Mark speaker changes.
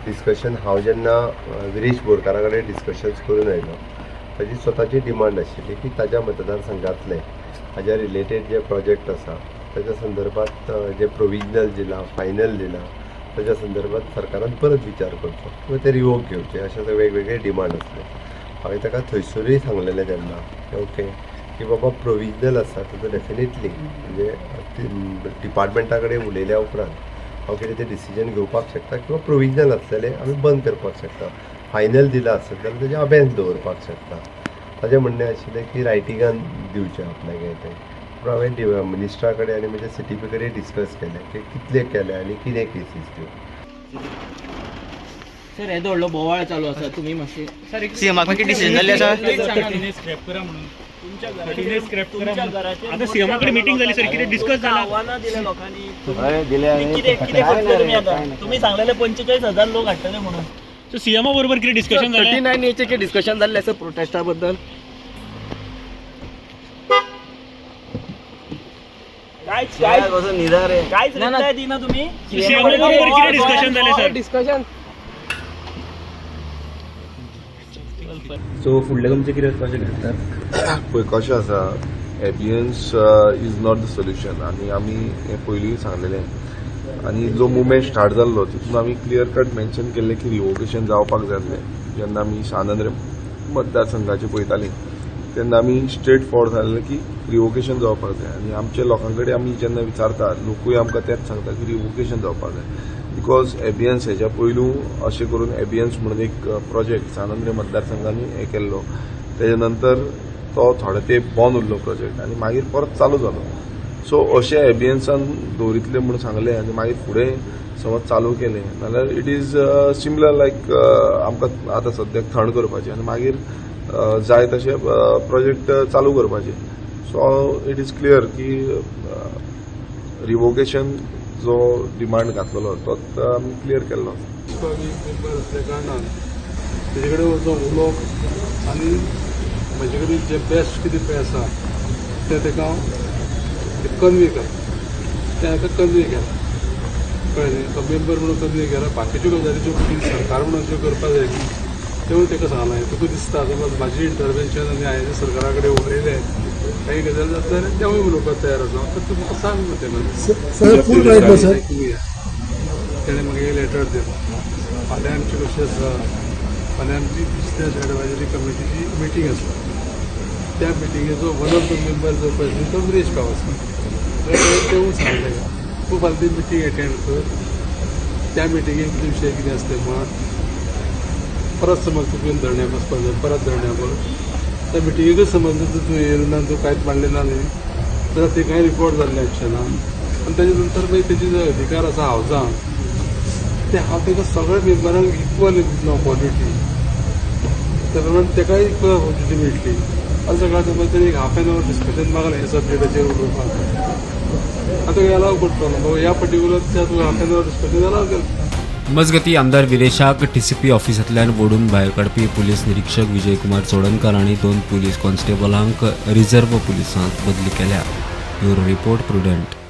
Speaker 1: Discussion हांव जेन्ना विरेश बोरकारा कडेन डिस्कशन्स करून आयलो, ताजी स्वताची डिमांड आशिल्ली की ताज्या मतदारसंघातले हाज्या रिलेटेड जे प्रोजेक्ट आसा ताच्या संदर्भात जे प्रोविजनल दिलां, फायनल दिलां, ताच्या संदर्भात सरकारान परत विचार करचो किंवा ते रिवोक घेवचे, अशे वेगवेगळे डिमांड आसले. हांवें ताका थंयसरूय सांगलेलें तेन्ना, ओके, की बाबा प्रोविजनल आसा ताचो डेफिनेटली म्हणजे डिपार्टमेंटा कडेन उलयल्या उपरांत हांव कितें तें डिसिजन घेवपाक शकता किंवा प्रोविजनल आसलेलें आमी बंद करपाक शकता, फायनल दिलां आसत जाल्यार तेजें अबेन्स दवरपाक शकता. ताजें म्हणणें आशिल्लें की रायटिंगान दिवचें आपल्याक हें तें. पूण हांवें मिनिस्टरा कडेन आनी म्हज्या सीटीपी कडेन डिस्कस केलें की कितले केले आनी कितें केसीस त्यो.
Speaker 2: सर, येदो व्हडलो बोवाळ चालू आसा, तुमी मातशें
Speaker 3: सीएमाक मागीर डिसिजन जाल्लें आसा.
Speaker 4: स्क्रॅप करा म्हणून.
Speaker 5: तुमच्या
Speaker 4: स्क्रॅप करा
Speaker 5: तुमच्या
Speaker 4: म्हणून.
Speaker 5: घराचेर
Speaker 4: आता सीएमा कडेन मिटींग जाली सर, कितें डिस्कस जाला?
Speaker 5: आव्हानां दिल्या लोकांनी.
Speaker 6: हय, दिले.
Speaker 5: कितें कितें करतले तुमी आतां? तुमी सांगलेले 45,000 लोक हाडटले म्हणून.
Speaker 4: सो सीएमा बरोबर कितें डिस्कशन
Speaker 3: थर्टी
Speaker 4: जालें?
Speaker 3: नायन एचे डिस्कशन जाल्लें आसा प्रोटेस्टा बद्दल.
Speaker 5: कांयच कांयच
Speaker 6: कसो निदार रे.
Speaker 5: कांयच रिप्लाय दिना तुमी.
Speaker 4: सीएमा बरोबर कितें डिस्कशन जालें सर?
Speaker 3: डिस्कशन.
Speaker 6: सो फुडलें तुमचें कितें कशें घेतात?
Speaker 7: पळय कशें आसा, abeyance is not the solution आनी आमी हें पयलींय सांगलेलें आनी जो मुवमेंट स्टार्ट जाल्लो तितून आमी क्लियर कट मेन्शन केल्लें की रिवोकेशन जावपाक जाय आसलें. जेन्ना आमी सानंद मतदारसंघाचें पळयतालीं तेन्ना आमी स्ट्रेट फॉरवर्ड सांगलें की रिवोकेशन जावपाक जाय आनी आमच्या लोकां कडेन आमी जेन्ना विचारता, लोकूय आमकां तेंच सांगता की रिवोकेशन जावपाक जाय, because एबियन्स हेज्या पयलू अशें करून एबियन्स म्हणून एक प्रोजेक्ट सानंद्रे मतदारसंघांनी हें केल्लो, तेजे नंतर तो थोडे तेंप बंद उरलो प्रोजेक्ट आनी मागीर परत चालू जालो. सो अशें एबियन्सान दवरितले म्हूण सांगलें आनी मागीर फुडें समज चालू केलें जाल्यार it is similar लायक आमकां आतां सद्याक थंड करपाचें आनी मागीर जाय तशें प्रोजेक्ट चालू करपाचें. सो it is clear की रिवोकेशन जो डिमांड घातलेलो तोच आमी क्लियर केल्लो आसा.
Speaker 8: आमी मेंबर आसल्या कारणान तेजे कडेन वचून उलोवप आनी म्हजे कडेन जें बेस्ट कितें पळय आसा तें ताका हांव कन्वे करता. तें हांवें कन्वे केलां, कळ्ळें न्ही? तो मेंबर म्हणून कन्वे केला. बाकीच्यो गजाली ज्यो कितें सरकार म्हणून ज्यो करपाक जाय न्ही, त्यो ताका सांगलां. तुका दिसता समज म्हाजी इंटरवेन्शन आनी हांवें सरकारा कडेन उलयलें काही गजाल जाता जाल्यार तेवूय उलोवपाक तयार आसा, तर तूं म्हाका सांग न्हू तेन्ना.
Speaker 9: सर, फूल रायट न्हू सर?
Speaker 8: आयकुया. तेणें म्हाका एक लेटर दिलो. फाल्यां आमची कशी आसा, फाल्यां आमची बिजनस एडवायजरी कमिटीची मिटींग आसा. त्या मिटिंगेचो वन ऑफ the member जो पळय न्ही, तो विरेश गांवस. तेवूय सांगलें ताका, तूं फाल्यां ती मिटींग एटेंड कर, त्या मिटिंगेक कितें विशय कितें आसले म्हण परत समज तुका येवन धरण्याक बसपाक जाय, परत धरण्याक बस. त्या मिटिंगेकच समज जर तूं येयलो ना, तूं कांयच मांडलें ना न्ही, जाल्यार ते कांय रिपोर्ट जाल्लें आसचें ना. आनी ताजे नंतर मागीर तेजे जे अधिकार आसा हावजान, ते हांव ताका सगळ्या मेंबरांक इक्वल दितलो ऑपॉर्च्युनिटी, त्या प्रमाणे ताकाय इक्वल ऑपॉर्च्युनिटी मेळटली. आनी सगळ्या समज ताणें एक हाफ एन our discussion मागलें हे सब्जेक्टाचेर उलोवपाक, आतां एलाव करतलो बाबा ह्या पर्टिक्युलर त्या तुका half an our discussion allow केलें.
Speaker 10: मजगती, आमदार विरेशाक टीसीपी ऑफिसांतल्यान ओडून भायर काडपी पुलीस निरीक्षक विजयकुमार चोडणकर आनी दोन पुलीस कॉन्स्टेबलांक रिझर्व्ह पुलिसांत बदली केल्या. Bureau report, Prudent.